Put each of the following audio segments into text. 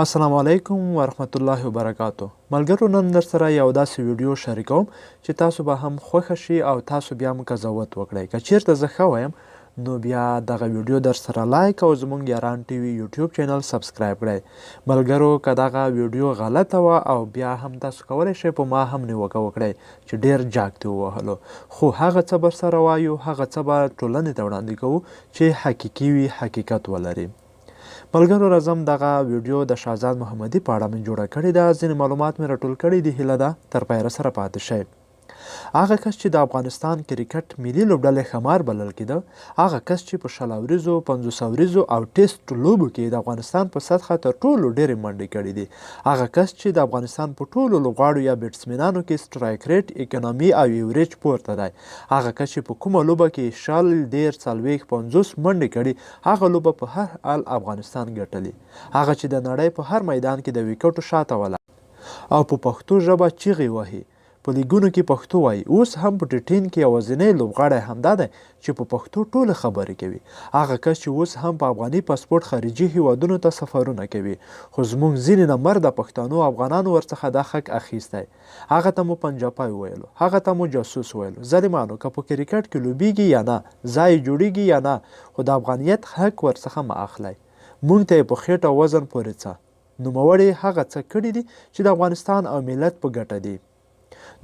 السلام علیکم ورحمت الله وبرکاتو ملګرو نن در سره یو داسې ویډیو شریکوم چې تاسو به هم خوښه شي او تاسو بیا هم قضاوت وکړئ. که چیرته زه ښه وایم نو بیا دغه ویډیو در سره لایک او زمونږ یاران ټي وي یوټیوب چینل سبسکرایب کړئ. ملګرو که دغه ویډیو غلطه وه او بیا هم تاسو کولی شئ په ما هم نیوکه وکړئ چې ډیر جاک دې ووهلو، خو هغه څه به سره وایو، هغه څه به ټولنې ته وړاندې کوو چې حقیقي وي، حقیقت ولري. ملګرو راځم دغه ویډیو د شهزاد محمدي په اړه مې جوړه کړې ده، ځینې معلومات مې راټول کړي دي، هیله ده تر پایه سره پاتې شئ. هغه کس چې د افغانستان کرکټ ملي لوبډلې ښمار بلل کېده، هغه کس چې په 20 اوریزو، 50 اوریزو او ټیسټ لوبو کې د افغانستان په سطحه تر ټولو ډېرې منډې کړې دي، هغه کس چې د افغانستان په ټولو لوبغاړو یا بیټسمینانو کې سټرایک ریټ، اکونومي او ایوریج پورته دی، هغه کس چې په کومه لوبه کې 20، 30، 40، 50 منډې کړي، هغه لوبه په هر حال افغانستان ګټلې، هغه چې د نړۍ په هر میدان کې د ویکټو شاته ولاړ او په پښتو ژبه چیغې وهي، په لیګونو کې پښتو وایي، اوس هم په ټي10 کې یوازینی لوبغاړی همدا دی چې په پښتو ټوله خبرې کوي، هغه کس چې اوس هم په افغاني پاسپورټ خارجي هیوادونو ته سفرونه کوي، خو زموږ ځینې نامرده پښتانو افغانانو ورڅخه دا حق اخیستی، هغه ته مو پنجاپی ویلو، هغه ته مو جاسوس ویلو. ظالمانو که په کرکټ کې لوبیږي یا نه، ځای جوړیږي یا نه، خو د افغانیت حق ورڅخه مه اخلئ. مونږ ته یې په خېټه وزن پورې څه. نوموړي هغه څه کړي دي چې د افغانستان او ملت په ګټه دي.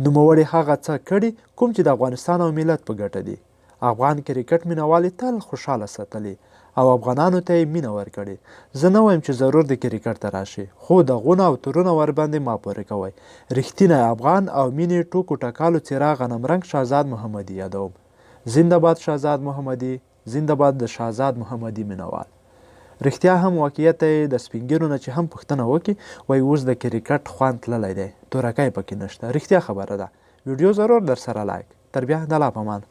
نوموړي هغه څه کړي کوم چې د افغانستان او ملت په ګټه دي. افغان کرکټ مینوال یې تل خوشحاله ساتلي او افغانانو ته یې مینه ورکړې. زه نه وایم چې ضرور د کرکټ ته راشي، خو دغونه او تورونه ورباندې ما پورې کوئ. رښتینی افغان او مینې ټوکو ټکالو څېره غنمرنګ شهزاد محمدي یادوم. زنده باد شهزاد محمدي، زنده باد د شهزاد محمدي مینوال. رښتیا هم واقعیت ته د سپینګیرو نه چې هم پوښتنه وکړي، وایي اوس د کرکټ خوند تللی دی، تورکی پکې نشته. رښتیا خبره ده. ویډیو ضرور در سره لایک. تر بیا د لا پامان.